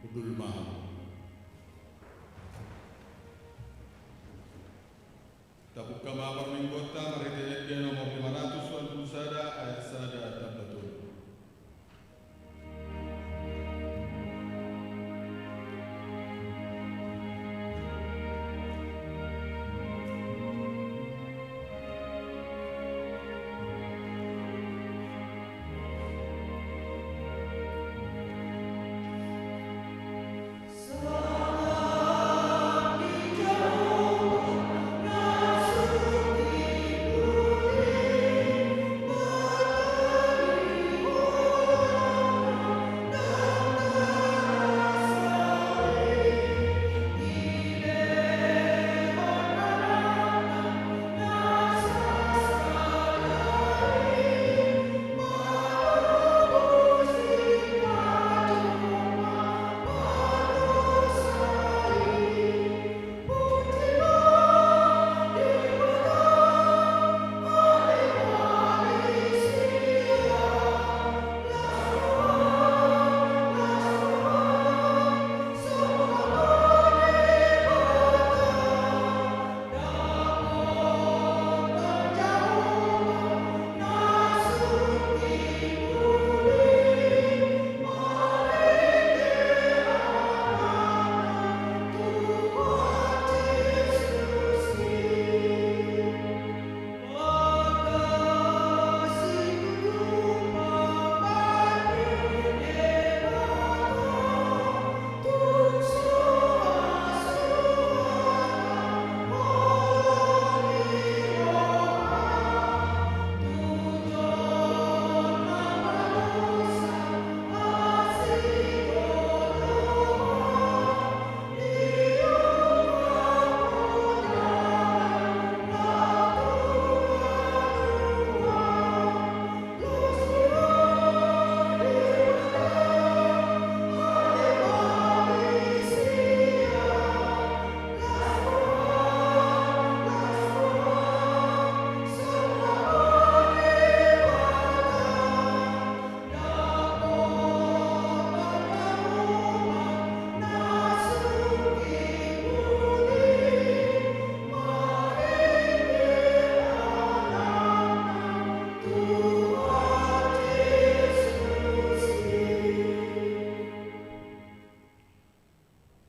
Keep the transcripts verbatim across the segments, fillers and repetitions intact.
Hundul ma. Tabuka ma parmingguonta marhite Ende nomor lima ratus ualu pulu sada, ayat sada tamba tolu.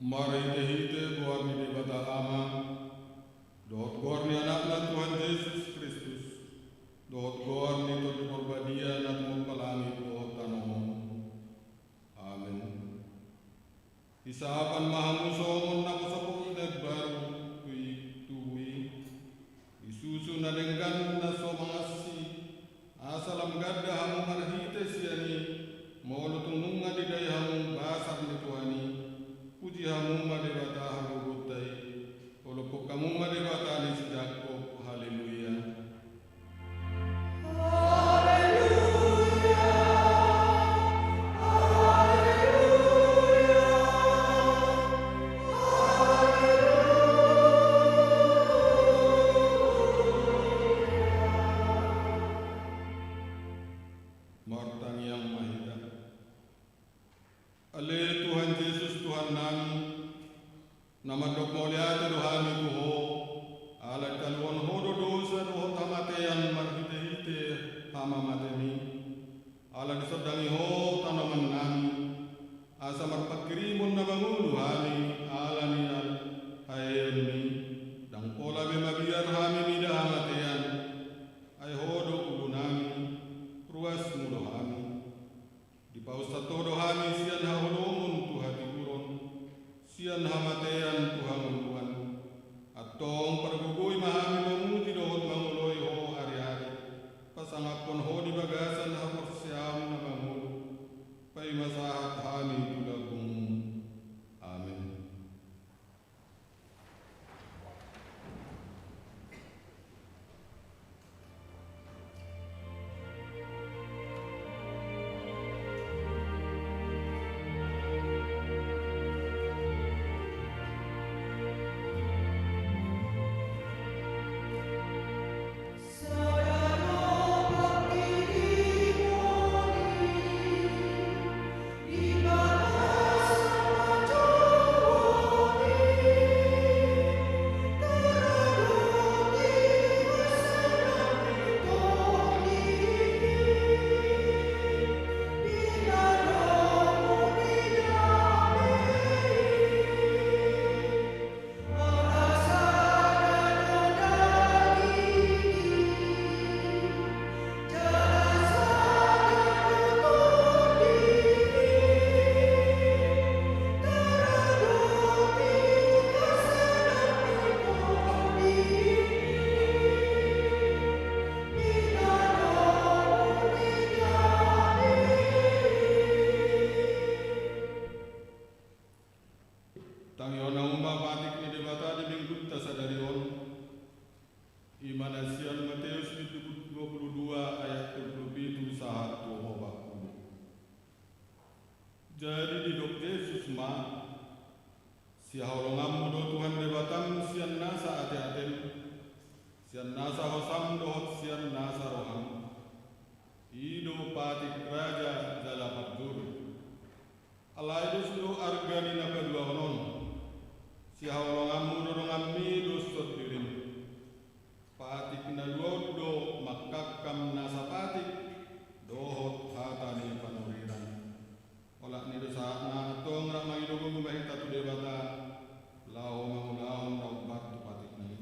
Marhitehite goar ni Debata Ama, dohot goar ni Anakna Tuhan Jesus Kristus, dohot goar ni Tondi Porbadia na tumompa langit dohot tano on. Amen. Isahapan ma hamu songon naposoboi na imbaru tu i, tubu i, disusu na denggan na so mangansi, asa lam ganda hamu marhite sian i, molo tung nunga didai hamu basar ni Tuhan i. Puji hamu ma Debata hagogoonta i, holophon hamu ma Debata ni si Jakob. Haleluya. Martangiang ma hita. Ale Tuhan Jesus, Tuhannami, na mandok mauliate do hami tu Ho, ala ditaluhon Ho do dosa dohot hamatean marhitehite hamamatemi. Ala disondangi Ho tanomannami, asa marpanghirimon na mangolu hami ala ni haeaonmi. Ndang pola be mabiar hami mida hamatean, ai Ho do ulunami, ruasmu do hami. Dipausat Ho do hami sian haholomon tu hatiuron, sian hamatean tu hangoluan. Antong pargogoi ma hami mamuji dohot mangoloi Ho ariari, pasangaphon Ho di bagasan haporseaon na mangolu, paima sahat hami tu lambungmu. Amen. Anggiat na homa patik ni Debata di Minggunta sadari on, i ma na sian Mateus bindu dua pulu dua ayat tolu pulu pitu sahat tu opat pulu. Jadi didok Jesus ma: Sihaholonganmu do Tuhan Debatam sian nasa ateatem, sian nasa hosam dohot sian nasa roham. I do patik raja jala parjolo. Alai dos do arga ni na paduahon on: Sihaholonganmu do donganmi dos tondirim. Patik na dua on do mangkangkam nasa patik dohot hata ni panuriran. Olat ni do sahatna, antong rap mangido gogo ma hita tu Debata laho mangulahon na umpat tu patikna i.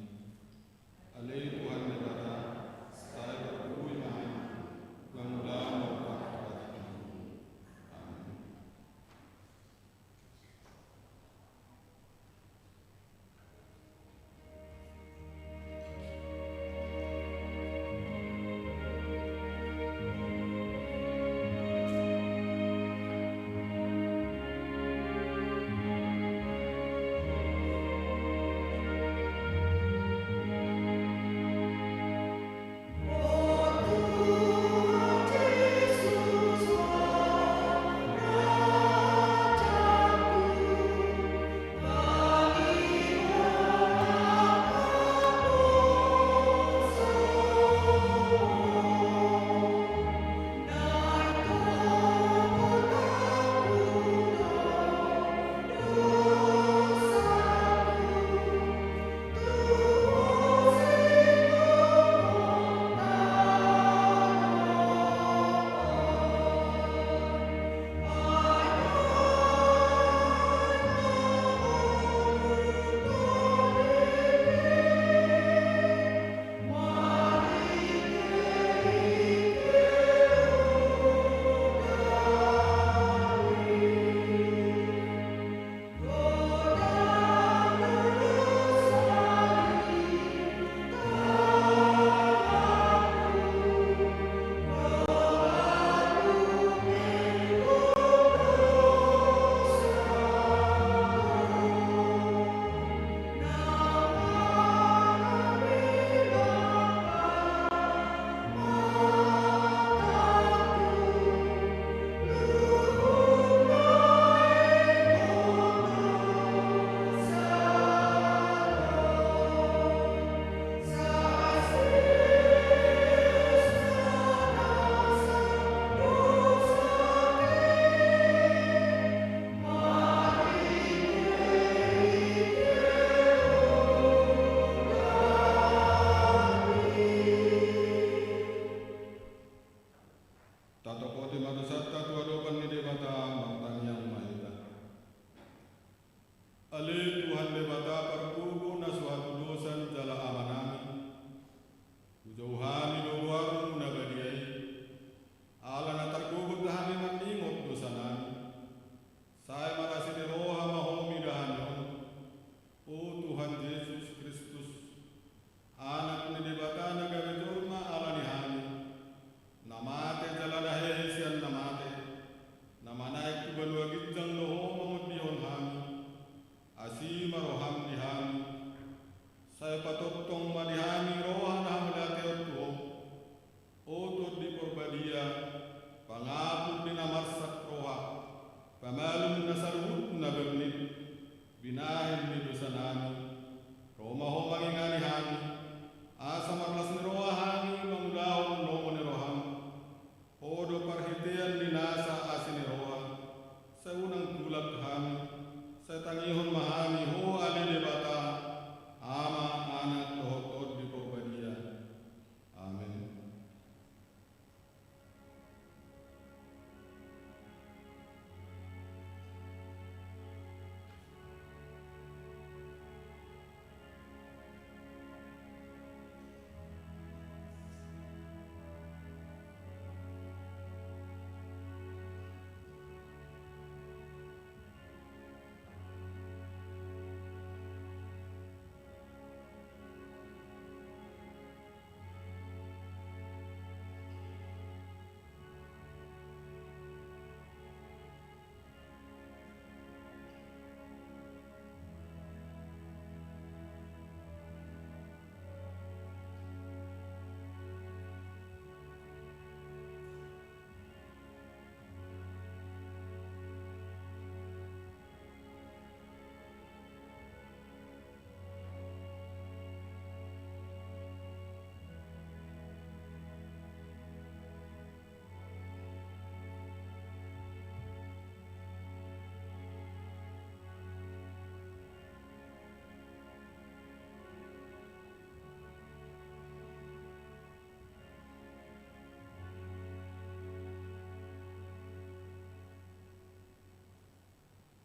Ale Tuhan Debata, sai parpudi ma hami mangulahon na umpat tu patikna i. Amen. Tatopoti ma dosanta tu adopan ni Debata, martangiang ma hita. Ale Tuhan Debata pargogo na so hatudosan jala Amanami, hujou hami do goarmu na badia i, ala na targogot hami maningot dosanami. Sai marasi ni roha ma Ho mida hami on, o Tuhan Jesus Kristus, Anak ni Debata na gabe jolma ala ni hami, na mate jala na hehe sian na mate, na manaek tu banua ginjang do Ho mangondihon hami. Asi ma roham di hami. Sai patongtong ma di hami roha na hamauliateon tu Ho. O Tondi Porbadia, pangapul ni na marsak roha, pamalum na saluhut na bernit, binahen ni dosanami, ro ma Ho mangingani hami, asa marlas ni roha hami mangulahon lomo ni roham. Ho do parhitean ni nasa asi ni roha, sai unang tulak hami, sai tangihon ma hami Ho ale Debata, Ama, Anak dohot Tondi Porbadia. Amen.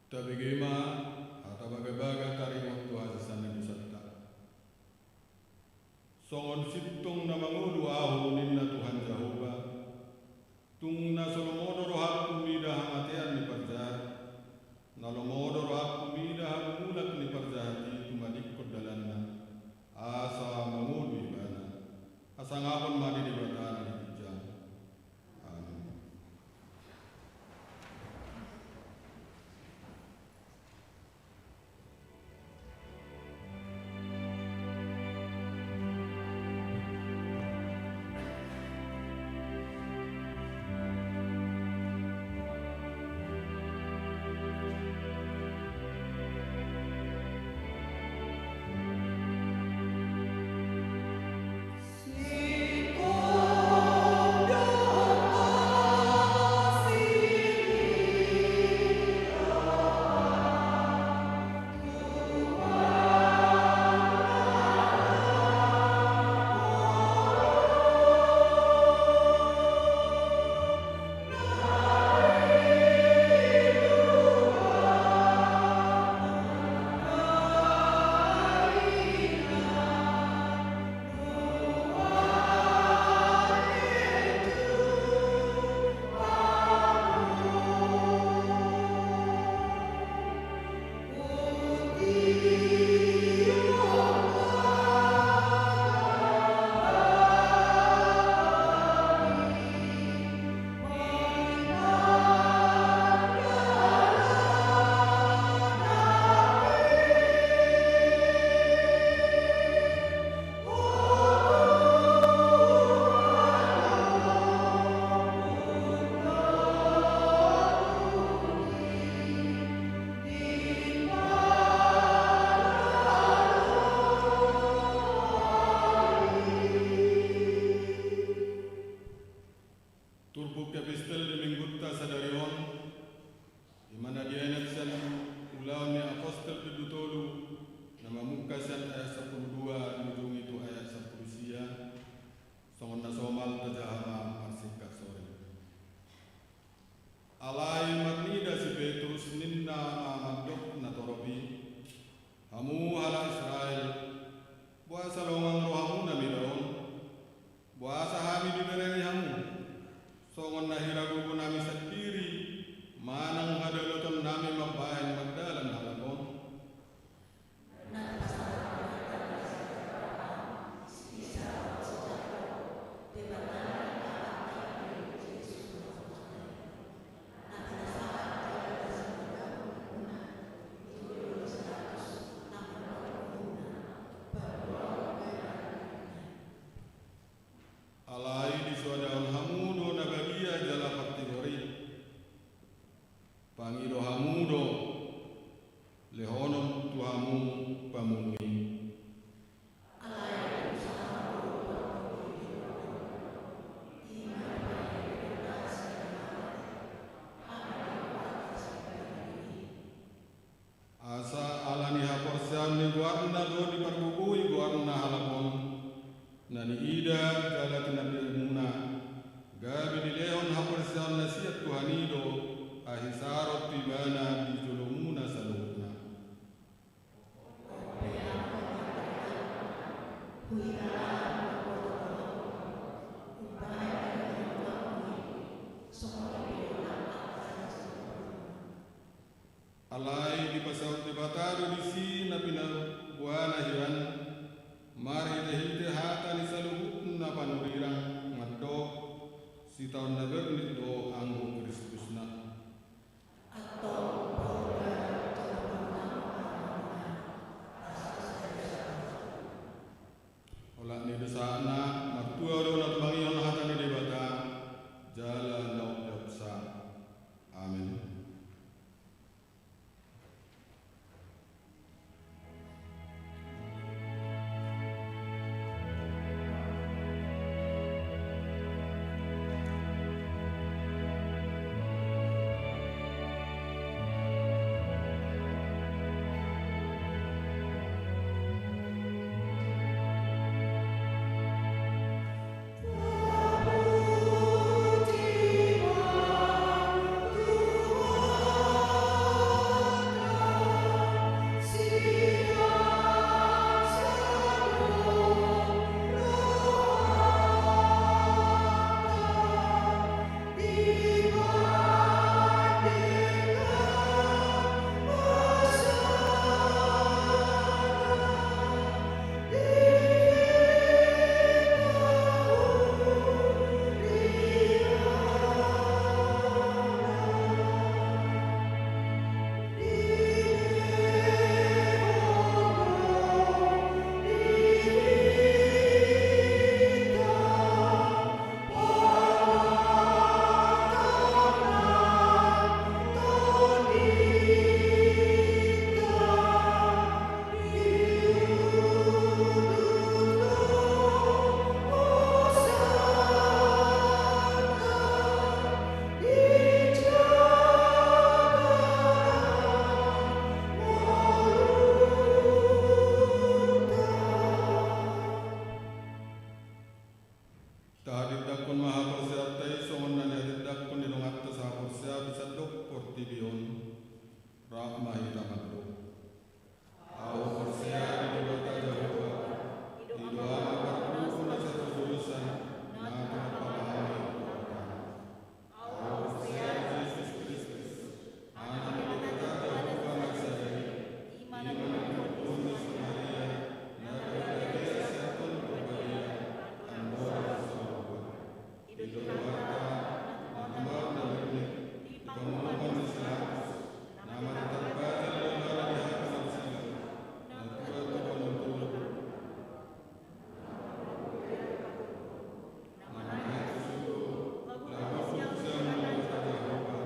Tabege ma hata bagabaga taringot tu hasesaan ni dosanta. Songon sintong na mangolu ahu ninna Tuhan Jahowa, tung na so lomo do rohangku mida hamatean ni parjahat, na lomo do rohangku mida hamumulak ni parjahat i tumadingkon dalanna, asa mangolu ibana. Hasangapon ma di Debata na di ginjang. Amen. Turpuk epistel di minggunta sadari on, i ma na dienet sian Ulaon ni Apostel bindu tolu, na mamungka sian ayat sampulu dua diujungi tu ayat sampulu sia, songon na somal tajaha ma marsingkat sore. Alai marnida si Petrus ninna ma mandok natorop i, hamu halak Israel, boasa longang rohamuna mida on? Boasa hami diberengi hamu? Songon na hira gogonami sandiri manang hadaulutonnami mambahen mardalan halak on? Alai disoadahon hamu do na badia jala partigor i. Pangido hamu do, lehonon tu hamu pamunu i. Asa ala ni haporseaon ni goarna do dipargogoi goarna halak on, na niida jala tinadingmuna, gabe dilehon haporseaonna sian Tuhan i do, ahisaron tu ibana di jolomuna saluhutna. Alai dipasaut Debata do disi na pinaboana hian, marhitehite hata ni saluhut na panurirang mandok, sitaon na bernit do anggo Kristusna. Antong paula jala paula. Olat ni do sahatna, martua do na tumangihon hata ni Debata, jala na umpeopsa. Amen. Ama hita mandok. Ahu porsea di Debata Jahowa, i do Ama pardosa na satu dosa, na mangapali hami tu hata. Ahu porsea di Jesus Kristus, Anak ni Debata Jahowa na sada i, i ma na dipangkon ni si Maria, na gabe sian Tondi Parbadia, andorang so loba. I do Tuhanta, na tumampak na leklek, di panguhuman ni si Pilatus, na manatap bajang di hata ni silang, na tua tu panungkulan. Na manaek tu surgo, laho sian Debata Jahowa,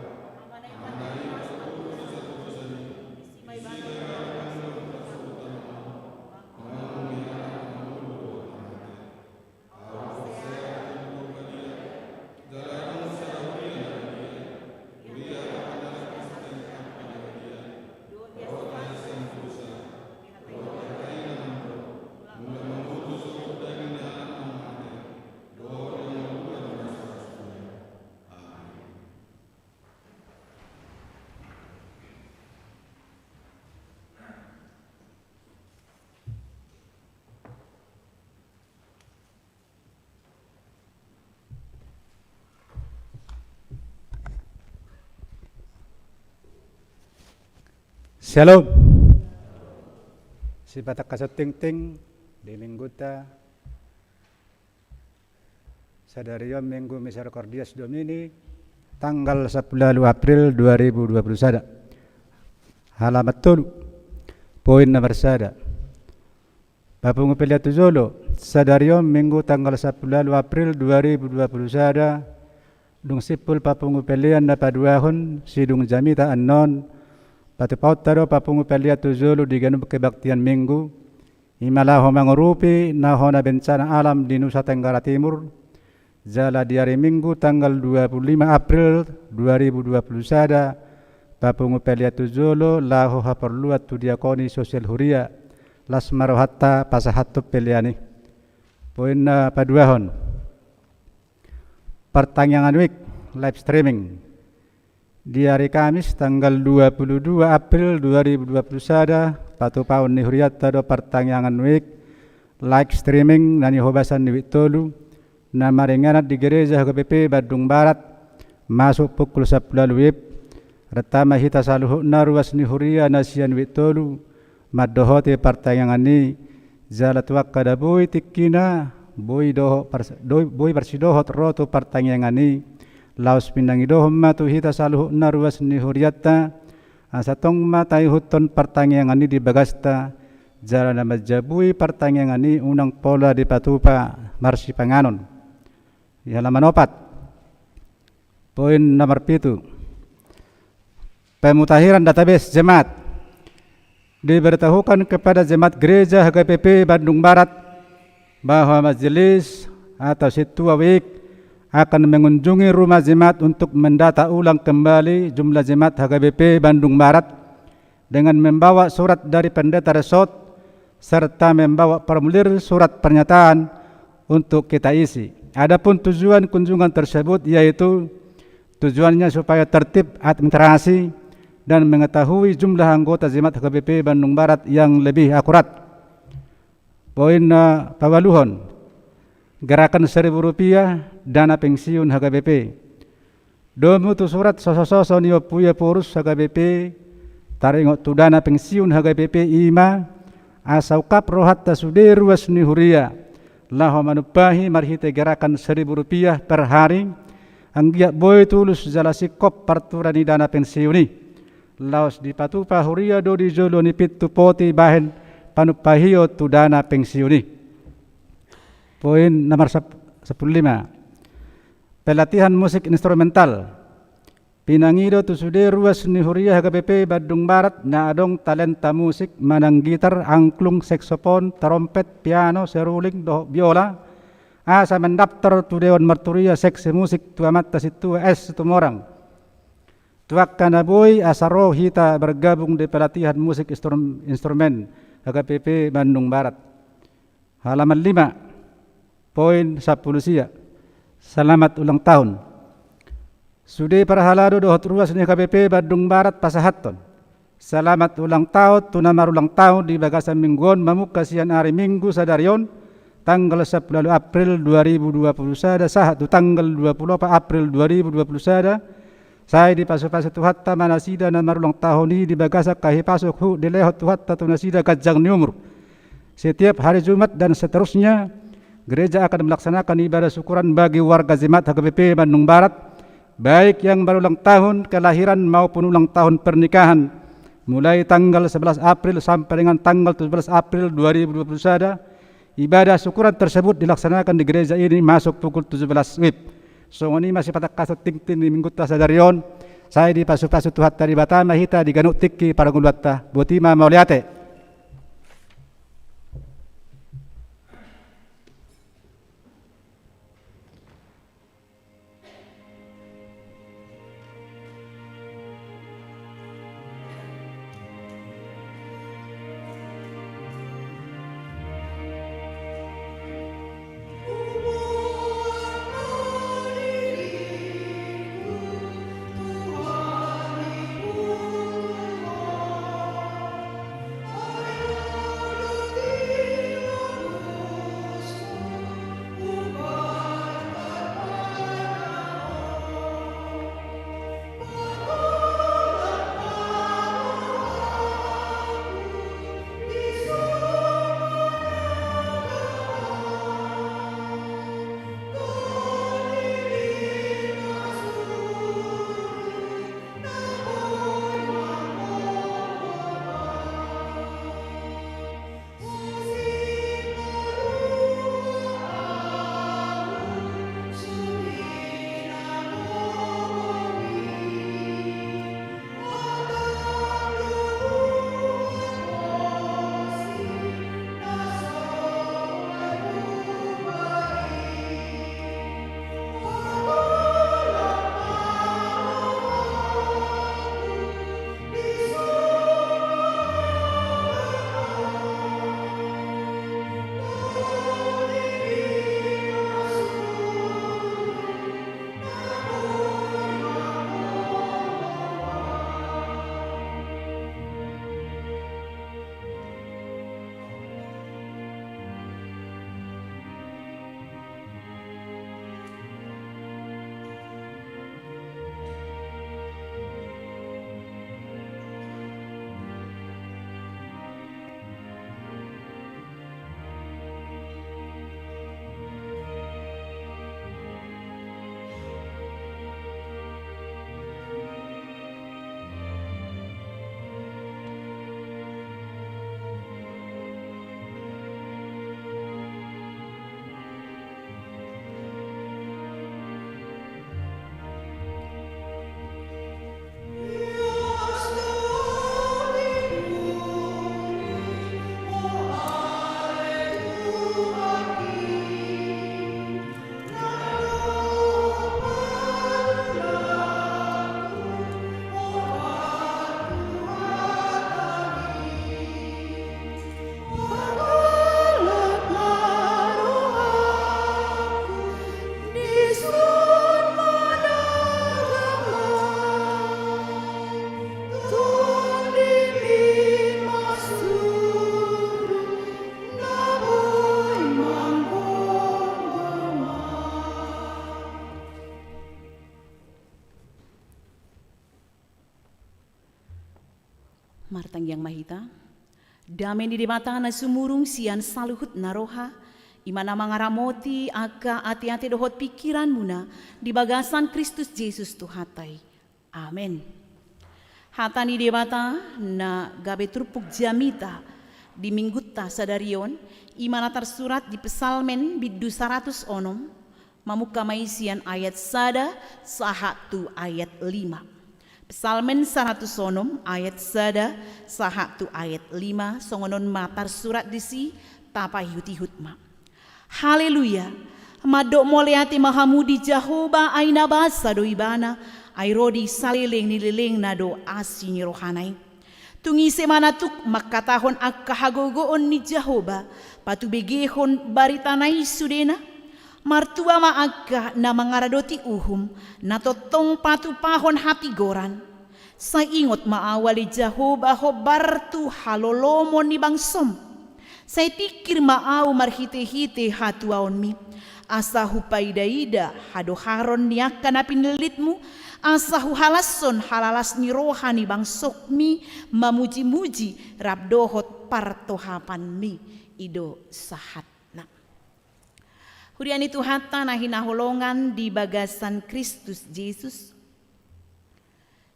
Ama na i pardosa na satu dosa i, disi ma ibana na mangulahon hasuhuton on, manguhumi halak na mangolu dohot na mate. Ahu porsea di Tondi Parbadia, jala adong sada huria na badia, huria angka na mangkatahon angka na badia, dohot na sian dosa, dohot hata i na mandok, mula mangutus sogot daging ni halak na mate, dohot na mangolu na so suda. Amin. Syalom. Sipata kasontingting di mingguta sadari on, Minggu Misericordias Domini, tanggal sampulu ualu April dua ribu dua puluh sada. Halaman tolu. Poin nomor sada. Papungu pelean tu jolo, sadari on Minggu tanggal sampulu ualu April dua ribu dua puluh sada, dung simpul papungu pelean na paduahon sidung jamita annon, patupaonta do papungu pelean tu jolo di ganup kebaktian Minggu, i ma laho mangurupi na hona bencana alam di Nusa Tenggara Timur, jala di ari Minggu tanggal dua puluh lima April dua ribu dua puluh sada, papungu pelean tu jolo laho haporluan tu diakoni sosial huria, las ma rohanta pasahathon pelean i. Poin na paduahon. Partangiangan Week, live streaming. Di ari Kamis tanggal dua puluh dua April dua ribu dua puluh sada, patupaon ni hurianta do Partangiangan Week, live streaming na nihobasan ni Week tolu, na maringanan di Gereja H K B P Bandung Barat, masuk pukul sampulu ualu W I B. Rap ma hita saluhutna ruas ni huria na sian Week tolu, mandohoti partangiangan i, jala tu angka na boi tingkina, boi dohot pars-, do-, boi parsidohot ro tu partangiangan i, laos pinangidohon ma tu hita saluhutna ruas ni hurianta, asa tong ma taihuthon partangiangan i di bagasta, jala na manjabui partangiangan i unang pola dipatupa marsipanganon. Di halaman opat. Poin nomor pitu. Pemutahiran database jemaat. Diberitahukan kepada jemaat gereja H K B P Bandung Barat bahwa majelis atau sintua W I K akan mengunjungi rumah jemaat untuk mendata ulang kembali jumlah jemaat H K B P Bandung Barat dengan membawa surat dari pendeta resort serta membawa formulir surat pernyataan untuk kita isi. Adapun tujuan kunjungan tersebut yaitu tujuannya supaya tertib administrasi dan mengetahui jumlah anggota jemaat H K B P Bandung Barat yang lebih akurat. Poin na paualuhon, gerakan seribu rupiah dana pensiun H K B P. Domu tu surat sosososo ni Ompu Ephorus H K B P, taringot tu dana pensiun H K B P i ma, asa ungkap rohanta sude ruas ni huria, laho manumpahi marhite gerakan seribu rupiah per hari, anggiat boi tulus jala singkop partura ni dana pensiun i. Laos dipatupa huria do di jolo ni pintu poti bahen panumpahion tu dana pensiun i. Poin nomor sap-, sampulu lima. Pelatihan musik instrumental. Pinangido tu sude ruas ni huria H K B P Bandung Barat na adong talenta musik manang gitar, angklung, seksopon, trompet, piano, seruling, dohot biola, asa mandaptar tu Dewan Marturia Seksi Musik tu Amanta Sintua S Situmorang. Tu angka na boi asa ro hita bergabung di pelatihan musik instrum-, instrumen H K B P Bandung Barat. Halaman lima, poin sampulu sia. Selamat ulang tahun. Sude parhalado dohot ruas ni H K B P Bandung Barat pasahathon. Selamat ulang tahun tu na marulang tahun di bagasan minggu on, mamungka sian ari Minggu sadari on, tanggal sampulu ualu April dua ribu dua puluh sada sahat tu tanggal dua puluh opat April dua ribu dua puluh sada. Sai dipasupasu Tuhanta ma nasida na marulang tahun i di bagasan hahipason huhut dilehon Tuhanta tu nasida ganjang ni umur. Setiap hari Jumat dan seterusnya, gereja akan melaksanakan ibadah syukuran bagi warga jemaat H K B P Bandung Barat, baik yang berulang tahun kelahiran maupun ulang tahun pernikahan, mulai tanggal sebelas April sampai dengan tanggal tujuh belas April dua ribu dua puluh sada. Ibadah syukuran tersebut dilaksanakan di gereja ini masuk pukul tujuh belas wib. Songon i ma sipatangkason tingting ni minggunta sadari on. Sai dipasupasu Tuhanta Debata ma hita di ganup tingki parngoluanta. Boti ma, mauliate. Martangiang ma hita. Dame ni Debata na sumurung sian saluhut na roha, i ma na mangaramoti angka ateate dohot pingkiranmuna di bagasan Kristus Jesus Tuhanta i. Amen. Hata ni Debata na gabe turpuk jamita di minggunta sadari on, i ma na tarsurat di Psalmen bindu saratus onom, mamungka ma i sian ayat sada sahat tu ayat lima. Psalmen saratus onom ayat sada sahat tu ayat lima, songon on ma tarsurat disi, tapaihut-ihut ma. Haleluya! Mandok mauliate ma hamu di Jahowa, ai na basa do Ibana, ai ro di saleleng ni lelengna do asi ni rohana i. Tung ise ma na tuk mangkatahon angka hagogoon ni Jahowa, patubegehon baritana i sudena? Martua ma angka na mangaradoti uhum, na tongtong patupahon hatigoran. Sai ingot ma ahu ale Jahowa hombar tu halolomon ni bangsom. Sai tingkir ma ahu marhitehite hatuaonmi, asa hupaidaida hadoharon ni angka na pinillitmu, asa huhalashon halalas ni roha ni bangsokmi mamujimuji rap dohot partohapanmi. I do sahatna. Huria ni Tuhanta na hinaholongan di bagasan Kristus Jesus.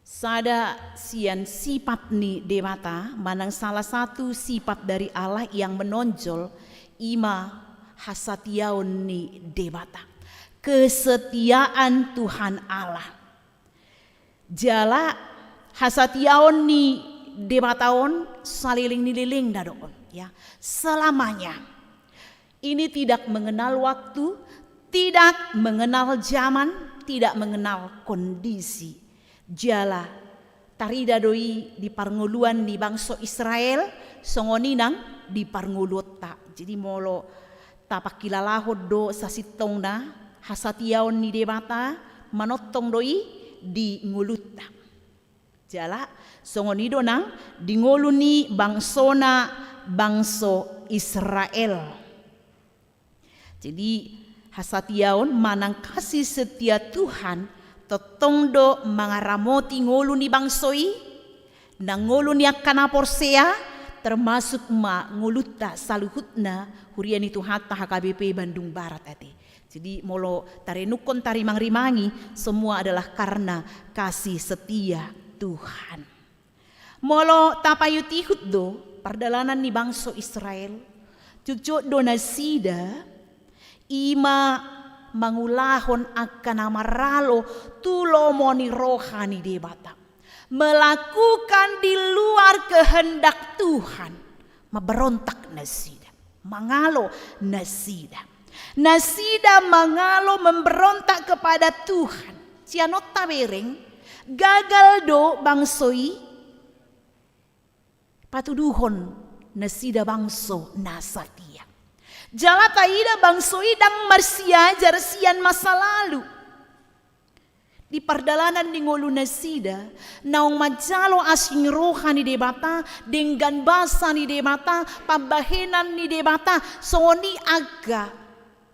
Sada sian sipat ni Debata, manang salah satu sifat dari Allah yang menonjol, i ma hasatiaon ni Debata. Kesetiaan Tuhan Allah. Jala hasatiaon ni Debata on saleleng ni lelengna do on, ya, selamanya. Ini tidak mengenal waktu, tidak mengenal zaman, tidak mengenal kondisi. Jala tarida do i di parngoluan ni bangso Israel, songon i nang di parngoluonta. Jadi molo tapangkilalahon do sasintongna hasatiaon ni Debata, manongtong do i di ngolunta. Jala songon i do nang di ngolu ni bangsona bangso Israel. Jadi hasatiaon manang kasih setia Tuhan tongtong do mangaramoti ngolu ni bangso i, nang ngolu ni angka na porsea, termasuk ma ngolunta saluhutna, huria ni Tuhanta H K B P Bandung Barat ate. Jadi molo tarenungkon, tarimangrimangi, semua adalah karena kasih setia Tuhan. Molo tapaihutihut do pardalanan ni bangso Israel, jotjot do nasida i ma mangulahon angka na maralo tu lomo ni roha ni Debata. Melakukan di luar kehendak Tuhan. Memberontak nasida. Mangalo nasida. Nasida mangalo memberontak kepada Tuhan. Sian on tabereng, gagal do bangso i patuduhon nasida bangso na satia. Jala taida bangso i ndang marsiajar sian masa lalu. Di pardalanan ni ngolu nasida, naung manjalo asi ni roha ni Debata, denggan basa ni Debata, pambahenan ni Debata, songon i angka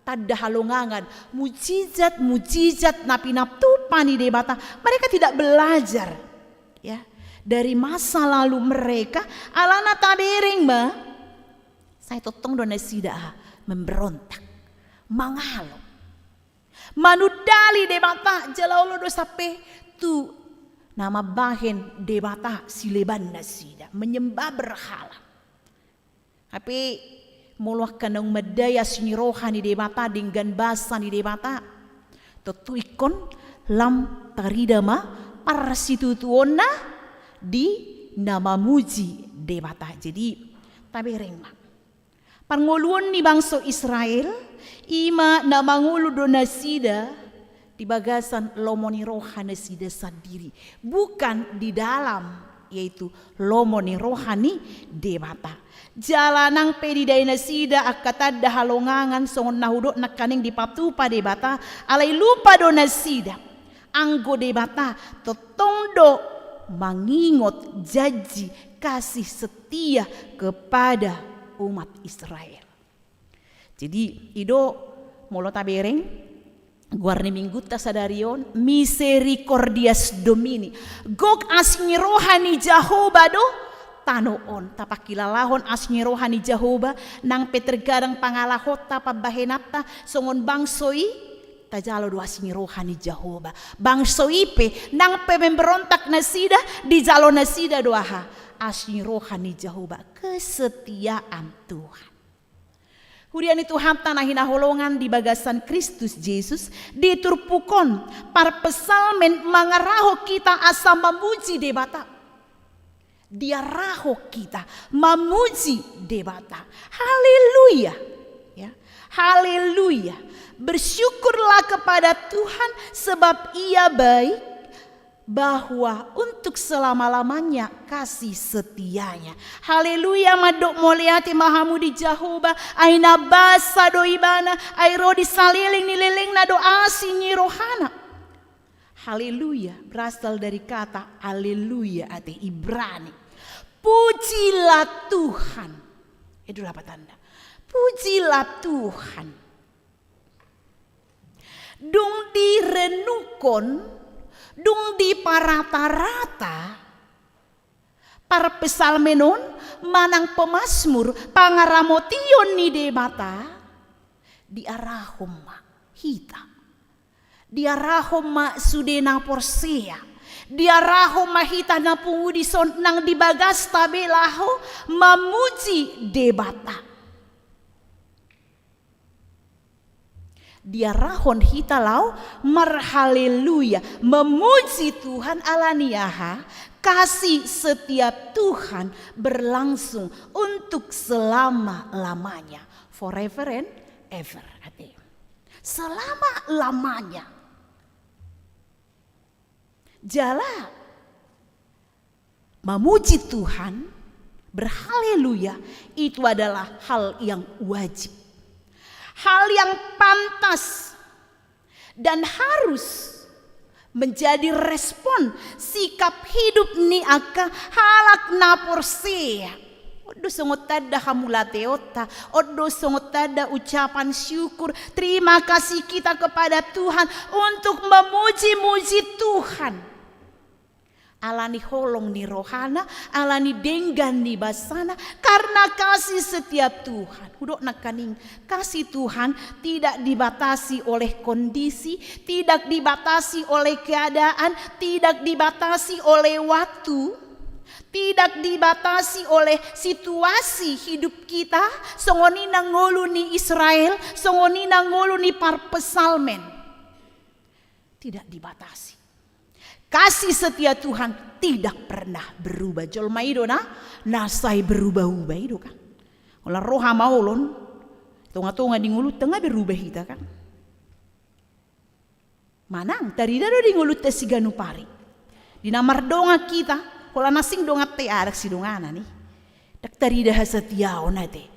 tanda halongangan, mujizat-mujizat na pinatupa ni Debata. Mereka tidak belajar, ya, dari masa lalu mereka, alana tabereng ma, sai tongtong do nasida memberontak, mangalo. Manundali Debata, jala olo do sampe tu na mambahen debata sileban nasida, menyembah berhala. Hape molo angka naung mandai asi ni roha ni Debata, denggan basa ni Debata, tontu ingkon lam tarida ma parsitutuonna di na mamuji Debata. Jadi tabereng ma. Parngoluon ni bangso Israel, i ma na mangolu do nasida di bagasan lomo ni roha nasida sandiri, bukan di dalam, yaitu lomo ni roha ni Debata. Jala nang pe didai nasida angka tanda halongangan songon na hudok nangkaning dipatupa Debata, alai lupa do nasida. Anggo Debata tongtong do mangingot janji kasih setia kepada umat Israel. Jadi i do molo tabereng goar ni minggunta sadari on, Misericordias Domini. Gok asi ni roha ni Jahowa do tano on. Tapangkilalahon asi ni roha ni Jahowa, nang pe terkadang pangalahonta, pambahenanta songon bangso i, tajalo do asi ni roha ni Jahowa. Bangso i pe, nang pe memberontak nasida, dijalo nasida do aha? Asi ni roha ni Jahowa, kesetiaan Tuhan. Huria ni Tuhanta na hinaholongan di bagasan Kristus Jesus, di turpuk on, parpsalmen mangarahon hita asa mamuji Debata. Diarahon hita mamuji Debata. Haleluya. Ya. Haleluya. Bersyukurlah kepada Tuhan sebab Ia baik, bahwa untuk selama-lamanya kasih setia-Nya. Haleluya, mandok mauliate ma hamu di Jahowa, ai na basa do Ibana, ai ro di saleleng ni lelengna do asi ni rohana. Haleluya berasal dari kata aleluya, ate Ibrani. Pujilah Tuhan. Itu lapatanna. Pujilah Tuhan. Dung direnungkon, dung diparata-rata, parpsalmen on manang pemasmur pangaramotion ni Debata, diarahon ma hita. Diarahon ma sude na porsea. Diarahon ma hita na pungu dison nang di bagasta be laho mamuji Debata. Diarahon hita laho marhaleluya, memuji Tuhan ala ni aha? Kasih setia Tuhan berlangsung untuk selama-lamanya. Forever and ever, ate. Selama-lamanya. Jala memuji Tuhan, berhaleluya, itu adalah hal yang wajib. Hal yang pantas dan harus menjadi respon sikap hidup ni angka halak na porsea. On do songon tanda hamauliateonta, on do songon tanda ucapan syukur, terima kasih kita kepada Tuhan untuk memuji-muji Tuhan. Ala ni holong ni rohana, ala ni denggan ni basana, karena kasih setia Tuhan. Hudok nangkaning, kasih Tuhan tidak dibatasi oleh kondisi, tidak dibatasi oleh keadaan, tidak dibatasi oleh waktu, tidak dibatasi oleh situasi hidup kita, songon i na ngolu ni Israel, songon i na ngolu ni parpsalmen. Tidak dibatasi. Kasih setia Tuhan tidak pernah berubah. Jolma i do na, na sai berubah-ubah i do kan. Holan ro hamaolon, tonga-tonga di ngolunta nga berubah hita kan. Manang, tarida do di ngolunta siganup ari. Di na mardongan hita, holan asing donganta i, adong sidonganan i. Ndang tarida hasatiaon ate.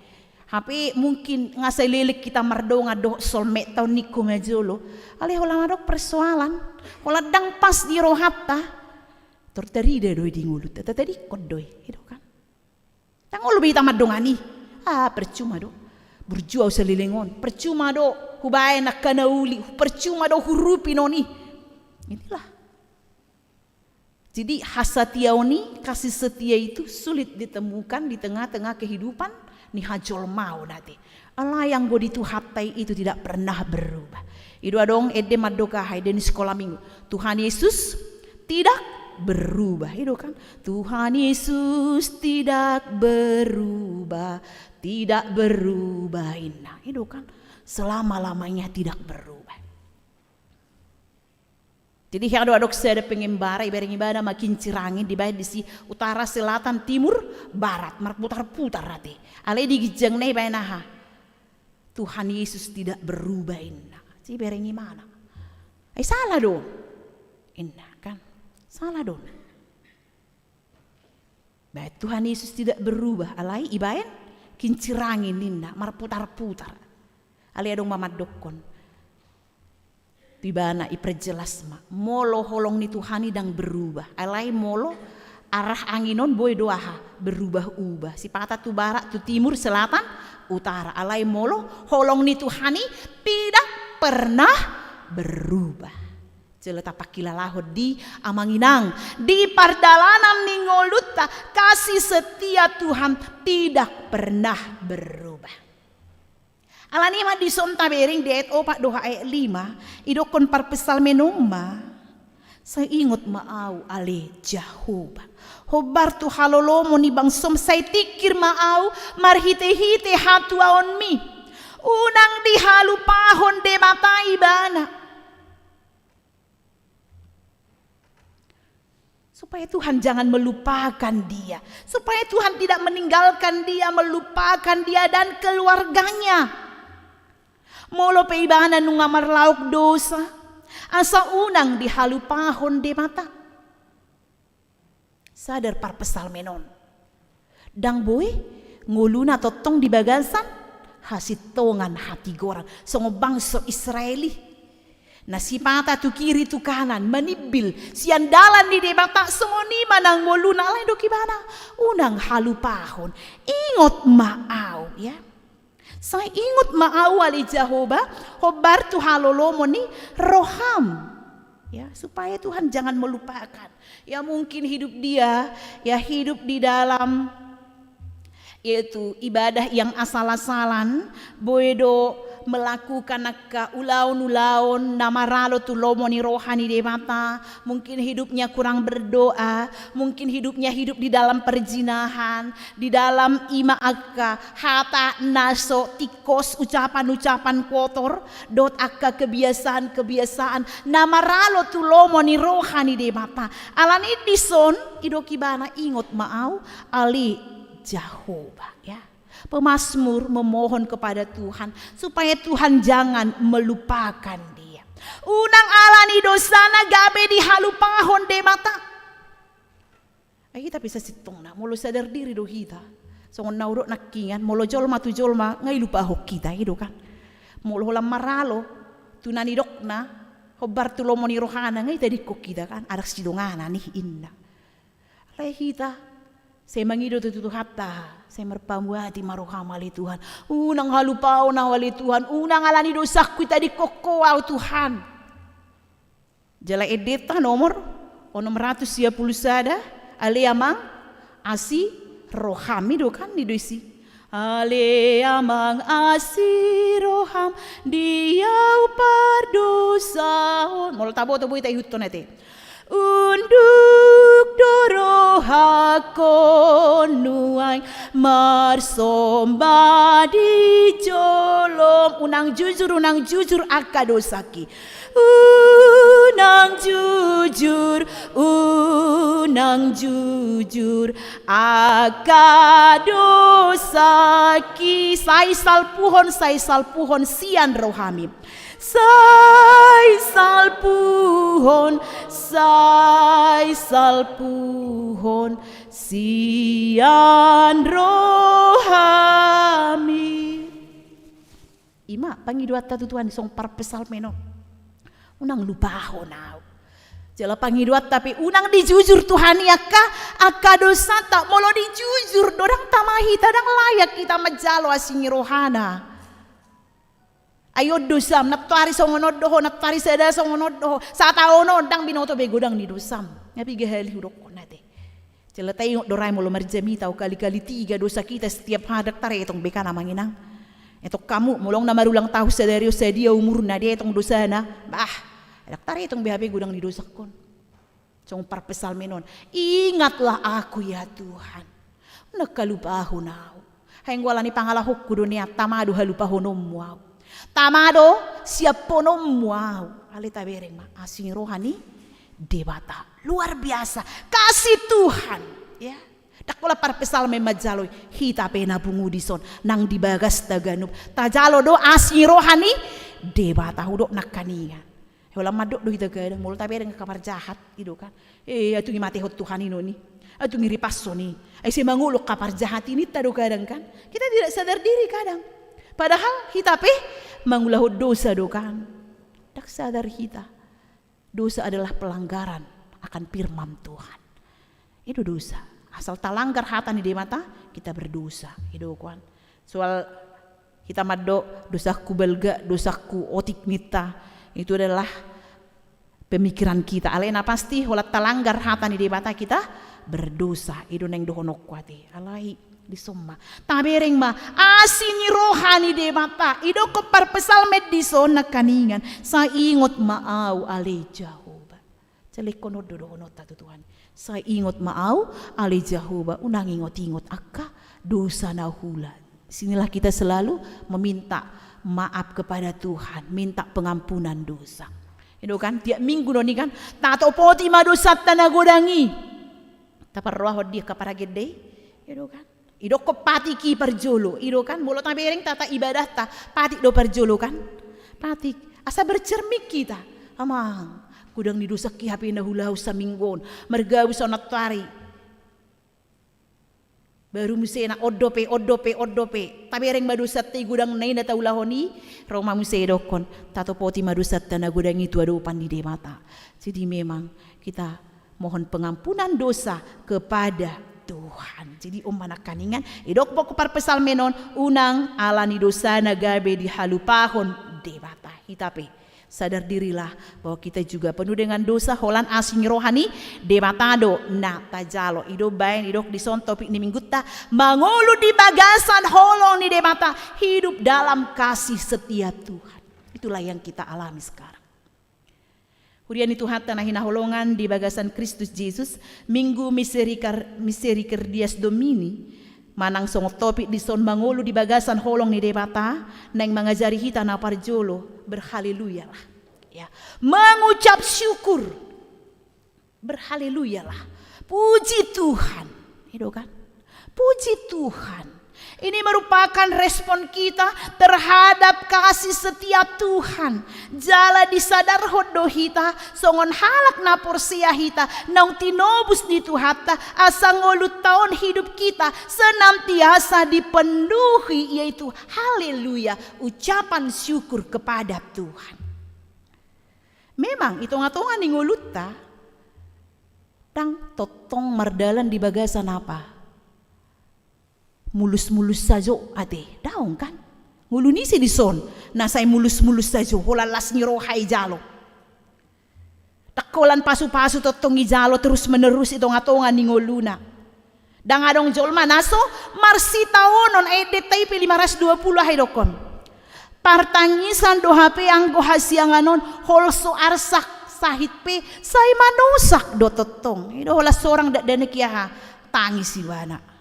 Hape mungkin nga sai leleng hita mardongan dohot soulmate-ta on ningku nga jolo. Alai holan adong persoalan, holan ndang pas di rohanta. Tor tarida do i di ngolunta, tatadingkon do i, i do kan. Ndang olo be hita mandongani. Ah, percuma do. Burju au saleleng on. Percuma do hubaen angka na uli. Percuma do huurupi non i. Inilah. Jadi hasatiaon i, kasih setia itu sulit ditemukan di tengah-tengah kehidupan ni hajolmaon ate. Alai anggo di Tuhanta i itu tidak pernah berubah. I do adong ende mandok aha, ende ni sikola minggu. Tuhan Yesus tidak berubah. I do kan? Tuhan Yesus tidak berubah, tidak berubah inna. I do kan? Selama-lamanya tidak berubah. Jadi hea do adong sada pengembara, ibereng ibana ma kincir angin, dibaen disi utara, selatan, timur, barat, marputar-putar ate. Alai di ginjangna ibaen aha? Tuhan Yesus tidak berubah inna. Jadi ibereng ibana. Ai sala do. Inna kan. Sala do. Baen Tuhan Yesus tidak berubah, alai ibaen kincir angin ninna, marputar-putar. Alai adong ma mandokkon. Tu ibana iperjelas ma. Molo holong ni Tuhan i ndang berubah. Alai molo arah angin on boi do aha? Berubah-ubah. Sipata tu barat, tu timur, selatan, utara. Alai molo holong ni Tuhan i tidak pernah berubah. Jala tapangkilalahon di amang inang, di pardalanan ni ngolunta, kasih setia Tuhan tidak pernah berubah. Alani i ma dison tabereng di ayat opat dohot ayat lima, idokkon parpsalmen on ma, sai ingot ma ahu ale Jahowa. Hombar tu halolomu ni bangsom sai tingkir ma ahu marhite-hite hatuaonmi. Unang dihalupahon Debata ibana. Supaya Tuhan jangan melupakan dia. Supaya Tuhan tidak meninggalkan dia, melupakan dia dan keluarganya. Molo pe ibana nunga marlaok dosa, asa unang dihalupahon Debata. Sada do parpsalmen on. Ndang boi ngoluna tongtong di bagasan hasintongan hatigoran. Songon bangso Israel i. Na sipata tu kiri tu kanan, manimbil sian dalan ni Debata, songon i ma nang ngoluna. Alai didok ibana, unang halupahon, ingot ma au, ya. Sai ingot ma au ale Jahowa, hombar tu halolomon ni roham. Ya, supaya Tuhan jangan melupakan. Ya, mungkin hidup dia, ya, hidup di dalam yaitu ibadah yang asal-asalan, boi do melakukan angka ulaon-ulaon na maralo tu lomo ni roha ni Debata, mungkin hidupnya kurang berdoa, mungkin hidupnya hidup di dalam perzinahan, di dalam ima angka hata na so tingkos, ucapan-ucapan kotor, dohot angka kebiasaan-kebiasaan na maralo tu lomo ni roha ni Debata. Alani i dison, didok ibana, ingot ma au, ale Jahowa, ya. Pemazmur memohon kepada Tuhan supaya Tuhan jangan melupakan dia. Unang alani dosana gabe dihalupahon Debata. Ai hita pe sasintongna, molo sadar diri do hita. Songon na hudok nangkiningan, molo jolma tu jolma, nga dilupahon hita, i do kan. Molo holan maralo tu na nidokna, hombar tu lomo ni rohana, nga ditadingkon hita kan, adong sidonganan i, inna. Alai hita, sai mangido tu Tuhanta, sai marpamuati ma roham ale Tuhan. Unang halupahon au ale Tuhan, unang alani dosangku ditadingkon Ho au Tuhan. Jala endenta nomor onom ratus sia pulu sada, ale Amang, asi roham, i do kan, i do disi. Ale Amang, asi roham, di au pardosa on. Molo taboto boi taihuthon ate. Unduk do rohangkon nuaeng marsomba di jolom. Unang jujur, unang jujur angka dosangki. Unang jujur, unang jujur angka dosangki. Sai salpuhon, sai salpuhon sian rohami. Sai salpuhon, sai salpuhon sian rohami. Ima pangidoanta tu Tuhan i, songon parpsalmen on. Unang lupahon au. Jala pangidoanta pe unang dijujur Tuhan i angka, angka dosanta. Molo dijujur do, ndang tama hita, ndang layak hita manjalo asi ni rohana. Ai on dosam, nantoari songon on do ho, nantoari sada songon on do ho. Sataon on ndang binoto be godang ni dosam. Nga piga hali hudokkon ate. Jala taingot do ra i molo marjamita, o kali-kali tiga dosa kita setiap hari, ndang taretong be kan amang inang. Etong hamu, molo na marulang tahun sadari on, sadia umurna, dietong dosana. Bah, ndang taretong be hape godang ni dosangkon. Songon parpsalmen on, ingatlah aku ya Tuhan. Unang halupahon au. Ai anggo alani pangalahonku do nian, tama do halupahononmu au. Tama do siaphononmu au. Alai tabereng ma, asi ni roha ni Debata. Luar biasa. Kasih Tuhan. Ya. Ndang pola parpsalmen manjalo i. Hita pe na pungu dison. Nang di bagasta ganup. Tajalo do asi ni roha ni Debata. Hudok nangkaningan. Holan mandok do hita kadang, molo tabereng angka parjahat, i do kan. Eh, atung i matehon Tuhan i non i. Atung i ripashon i. Ai sai mangolu angka parjahat i, ninta do kadang kan. Kita tidak sadar diri kadang. Padahal hita pe mangulahon dosa do kan. Ndang sadar hita. Dosa adalah pelanggaran akan firman Tuhan. I do dosa. Asal talanggar hata ni Debata, kita berdosa. I do kan. Soal hita mandok, dosangku balga, dosangku otik, ninta. Itu adalah pemikiran kita. Alai na pasti, holan talanggar hata ni Debata, kita berdosa. I do naeng dohononku ate. Alai, dison ma. Tabereng ma, asi ni roha ni Debata. Didokkon parpsalmen dison nangkaningan. Sai ingot ma au ale Jahowa. Jala ingkon on do dohononta tu Tuhan. Sai ingot ma au, ale Jahowa, unang ingot-ingot angka dosa na huula. Sinilah kita selalu meminta maaf kepada Tuhan, minta pengampunan dosa. I do kan, tiap minggu non i kan, tatopoti ma dosanta na godang i. Taparrohahon di angka paragende i, i do kan. Didokkon patik i parjolo, i do kan, molo tabereng tata ibadahta, patik do parjolo kan? Patik, asa bercermin hita, amang, godang ni dosangki hape na huula saminggu on, margabus au nantoari. Baru muse na on dope, on dope, on dope. Tabereng ma dosanta i godang na i na taulahon i, ro ma muse idokkon, tatopoti ma dosanta na godang i tu adopan ni Debata. Jadi memang kita mohon pengampunan dosa kepada Tuhan. Jadi on ma nangkaningan, didok buku parpsalmen on, unang ala ni dosana gabe dihalupahon Debata. Hita pe sadar dirilah bahwa kita juga penuh dengan dosa, holan asi ni roha ni Debata do na tajalo. I do umbaen didok dison topik ni minggunta, mangolu di bagasan holong ni Debata, hidup dalam kasih setia Tuhan. Itulah yang kita alami sekarang. Huria ni Tuhanta na hinaholongan di bagasan Kristus Jesus, Minggu Miserikar-, Misericordias Domini, manang songon topik dison mangolu di bagasan holong ni Debata, naeng mangajari hita na parjolo, berhaleluyalah. Ya, mengucap syukur. Berhaleluyalah. Puji Tuhan. I do kan? Puji Tuhan. Ini merupakan respon kita terhadap kasih setia Tuhan. Jala disadarhon do hita, songon halak na porsea hita, naung tinobus ni Tuhanta, asa ngolunta on, hidup kita senantiasa dipenuhi, yaitu haleluya, ucapan syukur kepada Tuhan. Memang, di tonga-tonga ni ngolunta, ndang tongtong mardalan di bagasan apa? Mulus-mulus sajo ate, daong kan? Ngolu ni ise dison, na sai mulus-mulus sajo, holan las ni roha i jalo. Ndang holan pasu-pasu tongtong i jalo terus-menerus di tonga-tonga ni ngoluna. Ndang adong jolma na so marsitaonon, eh, deta i pe lima ratus dua puluh aha idokkon. Partangisan do hape anggo hasiangan on, holso arsak sahit pe, sai manosak do tongtong. I do holan sorang dakdanak i aha, tangis ibana.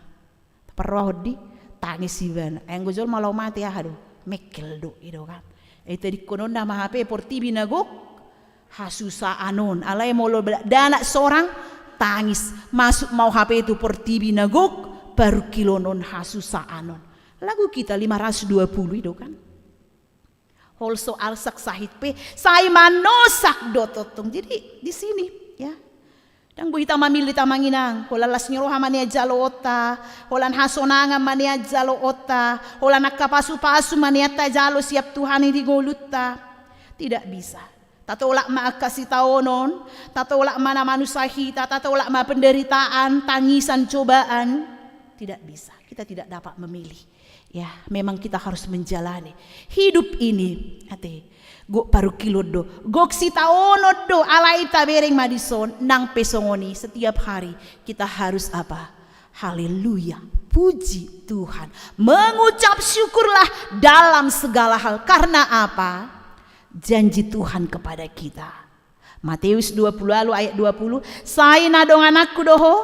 Parrohahon di, tangis ibana. Ai anggo jolma laho mate aha do, mengkel do, i do kan. Ai tadingkononna ma hape portibi na gok, hasusaan on. Alai molo dakdanak sorang, tangis. Masuk ma ho hape tu portibi na gok, parungkilon on, hasusaan on. Lagu kita lima ratus dua puluh i do kan. Holso arsak sahit pe, sai manosak do tongtong. Jadi di sini, ya. Ndang boi hita mamillit, amang inang, holan las ni roha ma nian jaloonta, holan hasonangan ma nian jaloonta, holan angka pasu-pasu ma nian tajalo sian Tuhan i di ngolunta. Tidak bisa. Tatolak ma angka sitaonon, tatolak ma na manusa hita, tatolak ma penderitaan, tangisan, cobaan. Tidak bisa. Kita tidak dapat memilih. Ya, memang kita harus menjalani hidup ini. Ate, gok parungkilon do, gok sitaonon do, alai tabereng ma dison, nang pe songon i, setiap hari kita harus apa? Haleluya, puji Tuhan. Mengucap syukurlah dalam segala hal. Karena apa? Janji Tuhan kepada kita. Matius dua puluh ualu ayat dua puluh, sai na dongananku do ho,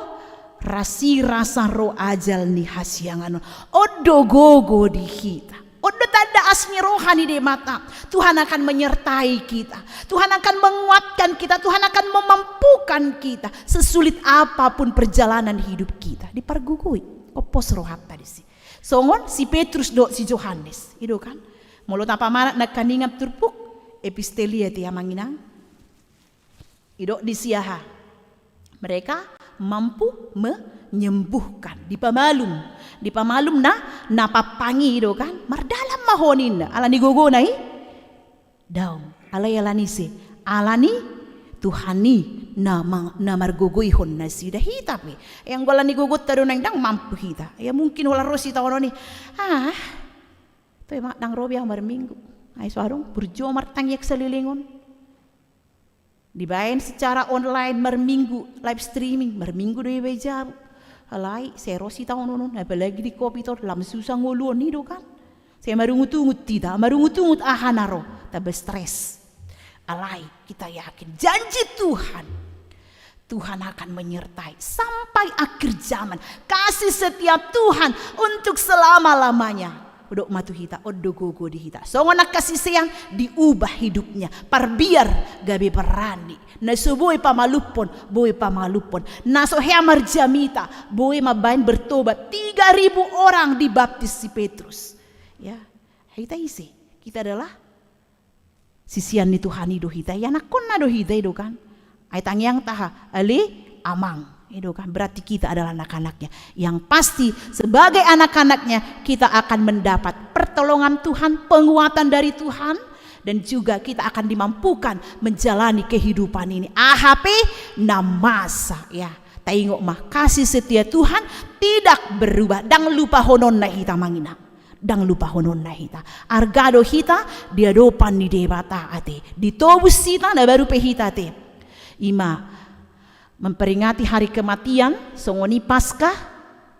rasirasa ro ajal ni hasiangan on. On do gogo di hita. On do tanda asi ni roha ni Debata. Tuhan akan menyertai kita. Tuhan akan menguatkan kita. Tuhan akan memampukan kita. Sesulit apapun perjalanan hidup kita. Dipargogoi. Koppos rohanta disi. Songon si Petrus dohot si Johannes. I do kan? Molo tapamanat nangkaningan turpuk, epistelia te, amang inang. I do disi aha? Mereka mampu menyembuhkan, dipamalum. Dipamalum na, na pampang i do kan? Mardalan ma ho ninna, ala ni gogona i? Daong. Alai ala ni ise? Ala ni Tuhan i na ma-, na margogoihon nasida. Hita pe. Ai anggo ala ni gogonta do naeng ndang mampu hita. Ia mungkin holan ro sitaonon i. Ah, toe ma ndang ro be ahu marminggu. Ai so adong burju ahu martangiang saleleng on. Dibaen secara online marminggu, live streaming, marminggu do iba i jabu. Alai, sai ro sitaonon on, apalagi di covid on, lam susa ngolu on i do kan. Sai marungut-ungut hita, marungut-ungut aha na ro, tamba stres. Alai, kita yakin, janji Tuhan. Tuhan akan menyertai sampai akhir zaman. Kasih setia Tuhan untuk selama-lamanya. Didok ma tu hita, on do gogo di hita. Songon angka sisean, diubah hidupnya. Parbiar gabe parani. Na so boi pamalumhon, boi pamalumhon. Na so hea marjamita, boi mambaen bertobat. Tiga ribu orang dibaptis si Petrus. Ya, hita ise? Kita adalah sisean ni Tuhan i do hita, ianakhonna do hita i do kan. Ai tangiangta aha? Ale Amang. Itu kan berarti kita adalah anak-anaknya. Yang pasti sebagai anak-anaknya kita akan mendapat pertolongan Tuhan, penguatan dari Tuhan, dan juga kita akan dimampukan menjalani kehidupan ini. Aha pe na masa, ya. Taingot ma, kasih setia Tuhan tidak berubah. Ndang lupahononna hita amang inang. Ndang lupahononna hita. Arga do hita di adopan ni Debata ate. Ditobus hita na baru pe hita ate. Ima memperingati hari kematian, songon i Paskah,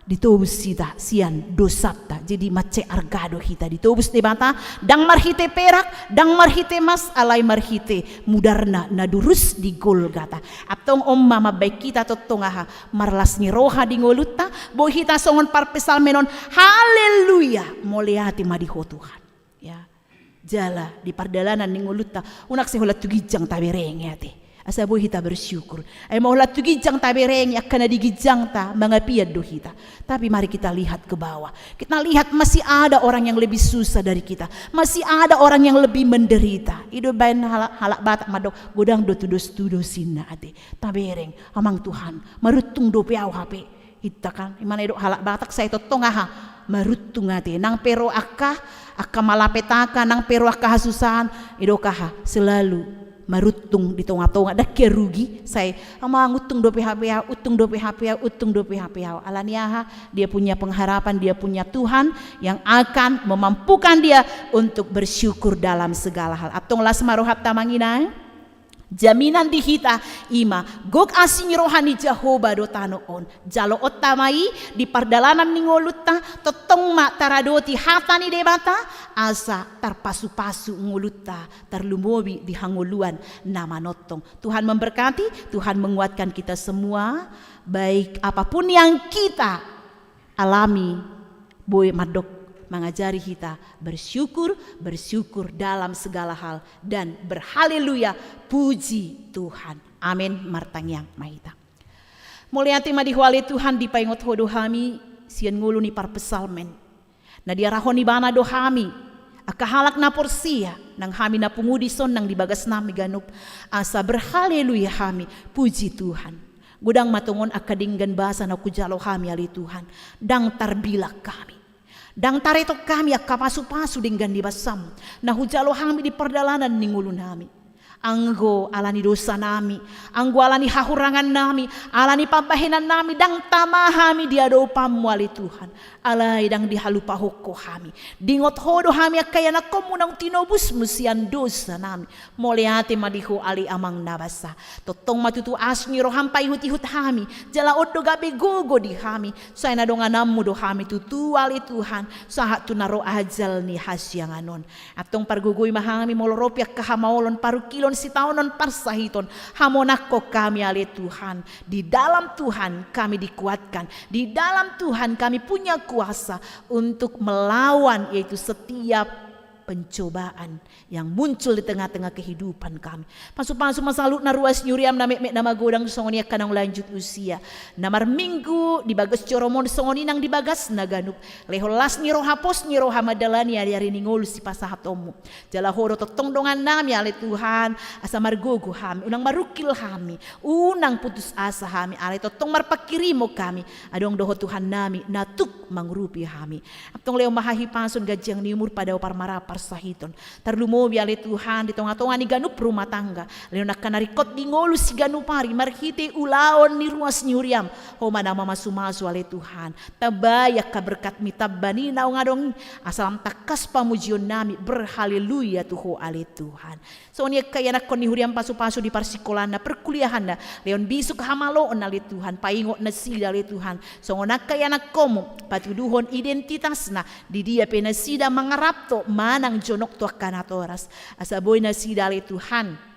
ditobus hita sian dosanta. Jadi mansai arga do hita ditobus Debata, ndang marhite perak, ndang marhite mas, alai marhite mudarna na durus di Golgata. Antong on ma mambahen hita tongtong aha, marlas ni roha di ngolunta, boi hita songon parpsalmen on, haleluya, mauliate ma di Ho Tuhan. Ya. Jala di pardalanan ni ngolunta, unang sai holan tu ginjang taberengi ate. Asa boi hita bersyukur. Ai molo holan tu ginjang taberengi, angka na di ginjangta mangapian do hita. Tapi mari kita lihat ke bawah. Kita lihat masih ada orang yang lebih susah dari kita. Masih ada orang yang lebih menderita. I do baen halak, halak Batak mandok, godang do tudos-tudos ninna ate. Tabereng, amang Tuhan, maruntung dope au hape. Hita kan, ima na didok halak Batak sai tongtong aha, maruntung ate. Nang pe ro angka, angka malapetaka, nang pe ro angka hasusahan, didok aha, selalu maruntung di tonga-tonga, ndang hea rugi, sai, amang, untung dope hape au, untung dope hape au, untung dope hape au. Alani aha, dia punya pengharapan, dia punya Tuhan yang akan memampukan dia untuk bersyukur dalam segala hal. Antong las ma rohanta amang inang. Jaminan di hita ima, gok asi ni roha ni Jahowa do tano on. Jaloonta ma i di pardalanan ni ngolunta, tongtong ma taradoti hata ni Debata, asa tarpasu-pasu ngolunta, tarlumobi di hangoluan na manongtong. Tuhan memberkati, Tuhan menguatkan kita semua, baik apapun yang kita alami, boi mandok, mangajari hita bersyukur, bersyukur dalam segala hal, dan berhaleluya, puji Tuhan. Amin. Martangiang ma hita. Mauliate ma di Ho ale Tuhan, dipaingot Ho do hami sian ngolu ni parpsalmen. Na diarahon Ibana do hami, angka halak na porsea, nang hami na pungu dison nang di bagasnami ganup, asa berhaleluya hami, puji Tuhan. Godang ma tongon angka denggan basa na hujalo hami ale Tuhan, ndang tarbilang hami. Ndang taretong hami angka pasu-pasu denggan ni basam na hujalo hami di pardalanan ni ngolunami. Anggo ala ni dosanami, anggo ala ni hahurangannami, ala ni pambahenannami, ndang tama hami di adopanmu ale Tuhan. Alai ndang dihalupahon Ho hami. Diingot Ho do hami angka ianakkonmu naung tinobusmu sian dosanami. Mauliate ma di Ho ale Amang na basa. Tongtong ma tutu asi ni roham paihut-ihut hami. Jala on do gabe gogo di hami. Sai na dongananmu do hami tutu ale Tuhan. Sahat tu na ro ajal ni hasiangan on. Antong pargogoi ma hami molo ro pe angka hamaolon, parungkilon, sitaonon, parsahiton. Hamonangkon hami ale Tuhan. Di dalam Tuhan kami dikuatkan. Di dalam Tuhan kami punya kuasa untuk melawan yaitu setiap pencobaan yang muncul di tengah-tengah kehidupan kami. Pasu-pasu ma saluhutna ruas ni huriam na metmet na magodang songon i angka naung lanjut usia. Na marminggu di bagas joroMon songon i nang di bagasna ganup. Lehon las ni roha, pos ni roha mandalani ari-ari ni ngolu sipasahatonMu. Jala Ho do tongtong dongannami ale Tuhan, asa margogo hami, unang marungkil hami, unang putus asa hami, alai tongtong marpanghirimon hami, adong do Ho Tuhannami na tuk mangurupi hami. Antong lehon ma hahipason, ganjang ni umur, padao parmaraan parsahiton. Tarlumobi ale Tuhan di tonga-tonga ni ganup rumah tangga. Lehon angka na ringkot di ngolu siganup ari marhite ulaon ni ruas ni huriam. Ho ma na mamasu-masu ale Tuhan. Tambai angka berkatMi, tamba ni naung adong i. Asa lam tangkas pamujionnami berhaleluya tu Ho ale Tuhan. Songon i angka ianakkon ni huriam pasu-pasu di parsikolanna, perkuliahanna, lehon bisuk hamaloon ale Tuhan, paingot nasida ale Tuhan. Songon angka ianakkonMu, patuduhon identitasna, di dia pe nasida mangarapto manang jonok tu angka natoras. Asa boi nasida ale Tuhan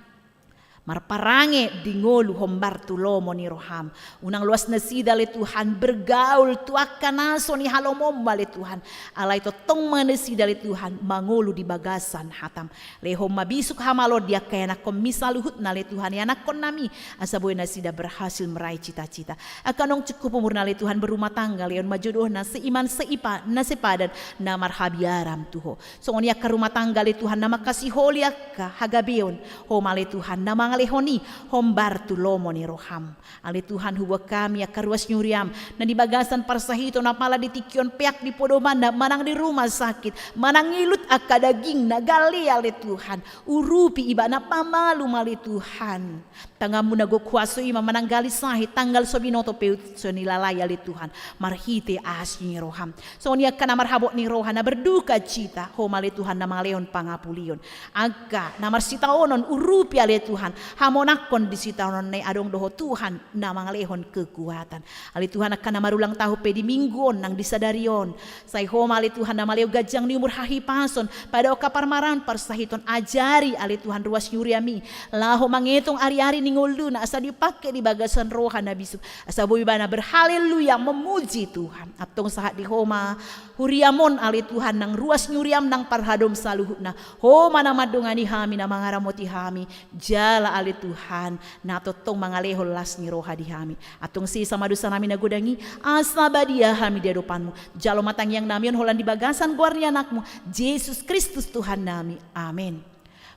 marparange di ngolu hombar tu lomo ni rohaM. Unang loas nasida ale Tuhan bergaul tu angka na so nihalomoonMu ale Tuhan. Alai tongtong ma nasida ale Tuhan mangolu di bagasan hataM. Lehon ma bisuk hamaloon di angka ianakkon-Mi saluhutna ale Tuhan, ianakkonnami, asa boi nasida berhasil meraih cita-cita. Angka naung cukup umurna ale Tuhan berumah tangga, lehon ma jodohna seiman, seipa, na sepadan, na marhabiaran tu Ho. Songon i angka rumah tangga ale Tuhan na mangkasiholi angka hagabeon, Ho ma ale Tuhan na mang mangalehon i hombar tu lomo ni roham. Ale Tuhan, huboan hami angka ruas ni huriam na di bagasan parsahiton, apala di tingki on pe, di podoman na manang di rumah sakit, manang ilut angka dagingna, gale ale Tuhan, urupi ibana, pamalum ale Tuhan. Tanganmu na gok huaso i ma mananggali sahit, tanggal so binoto pe so nilalai ale Tuhan, marhite asi ni roham. Songon i angka na marhabot ni roha na berduka cita, Ho ma ale Tuhan na mangalehon pangapulion. Angka na marsitaonon, urupi ale Tuhan, hamonangkon di sitaononna i, adong do Ho Tuhan na mangalehon kekuatan. Ale Tuhan, angka na marulang tahun pe di minggu on nang di sadari on, sai Ho ma ale Tuhan na mangalehon ganjang ni umur, hahipason, padaok parmaraan, parsahiton. Ajari ale Tuhan ruas ni huriam i laho mangetong ariari ni ngoluna asa dipangke di bagasan roha na bisuk, asa boi ibana berhaleluya memuji Tuhan. Antong sahat di Ho ma huriam on ale Tuhan, nang ruas ni huriam nang parhadomuon saluhutna. Ho ma na mandongani hami, na mangaramoti hami, jala ale Tuhan na tongtong mangalehon las ni roha di hami. Antong sesa ma dosanami na godang i, asa badia hami di adopanmu. Jalo ma tangiangnami on holan di bagasan goar ni Anakmu Jesus Kristus Tuhannami. Amen.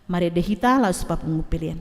Marende hita laos papungu pelean.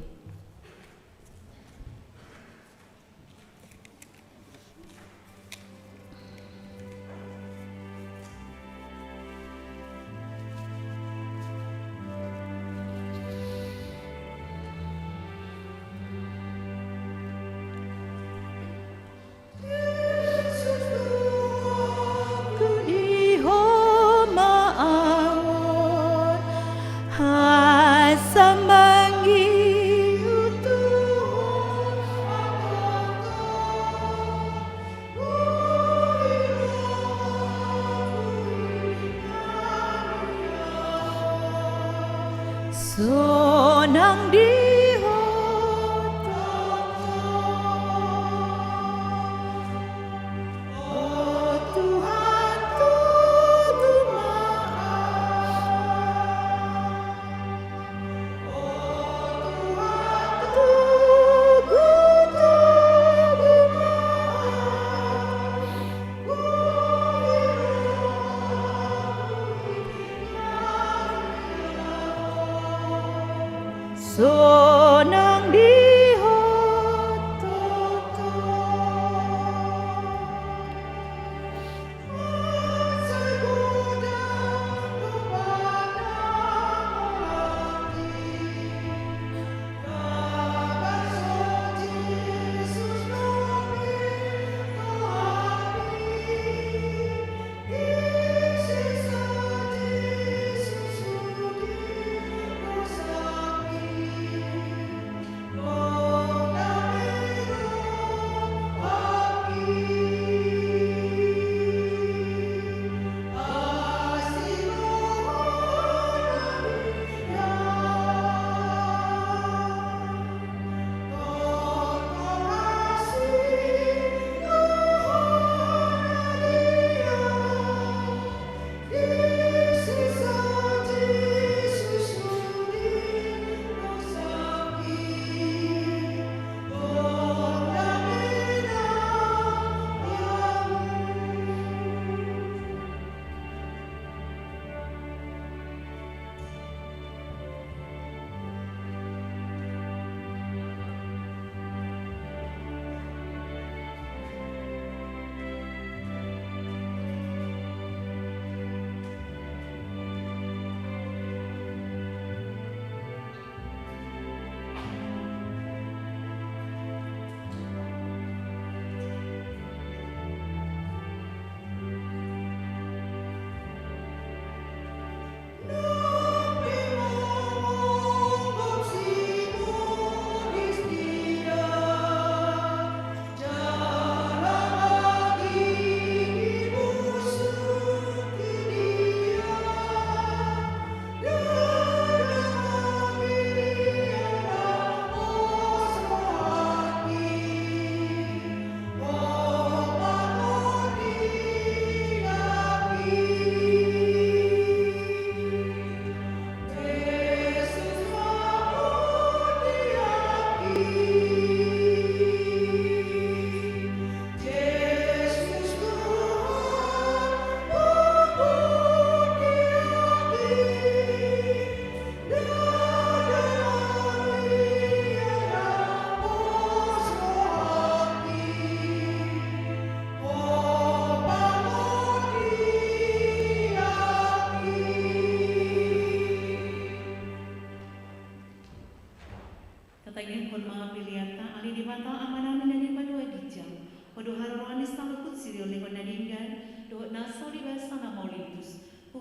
Sonang di Ho, o Tuhan, togu ma au. Sonang di Ho, toto.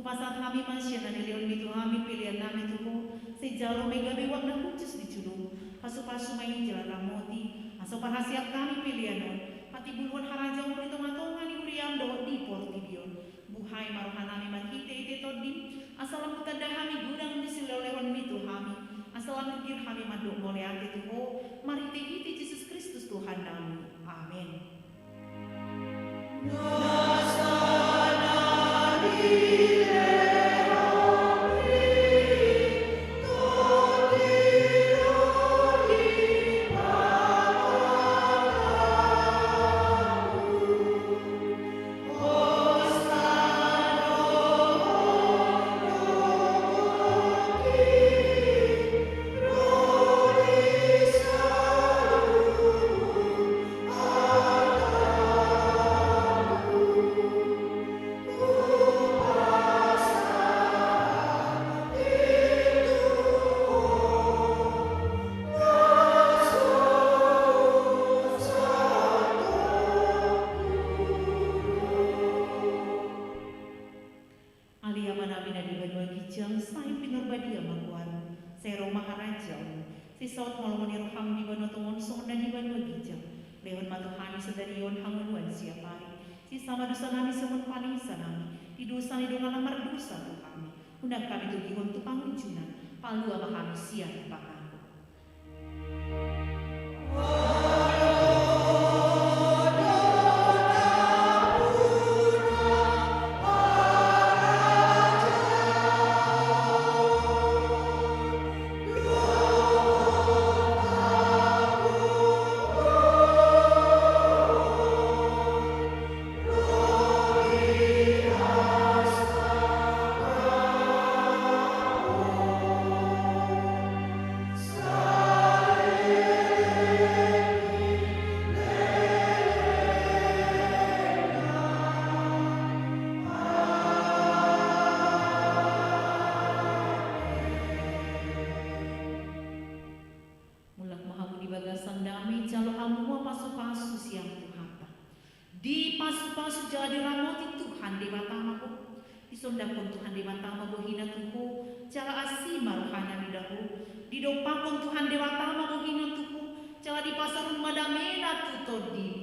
Pasahat hami ma sian na nilehonmi tu hami pelean nami tu Ho, sai jalo ma i gabe uap na hushus di jolo. Pasupasu ma i jala ramoti, asa huparhaseang hami pelean on, patibuluhon harajaonmu di tongatonga ni huriam dohot di portibi on. Buhai ma roha nami marhitehite Tondim, asa lam hutanda hami godang ni silehonlehonmi tu hami, asa lam hugir hami mandok mauliate tu Ho, marhitehite Jesus Kristus Tuhan nami. Amen. Ale Amanami na di banua ginjang, sai pinarbadia ma goarmu, sai ro ma harajaonmu, sai saut ma lomo ni roham di banua tonga on songon na di banua ginjang. Lehon ma tu hami sadari on hangoluan siapari, sesa ma dosanami songon panesanami di dosa ni dongan na mardosa tu hami. Unang hami togihon tu pangunjunan, palua ma hami sian pangago. Mulak ma hamu di bagasan dame, jalo hamu ma pasupasu sian Tuhanta. Dipasupasu jala diramoti Tuhan Debata ma ho. Disondangkon Tuhan Debata ma bohina tu ho, jala asi ma rohana mida ho. Didompakkon Tuhan Debata ma bohina tu ho, jala dipasahat ma damena tu tondim.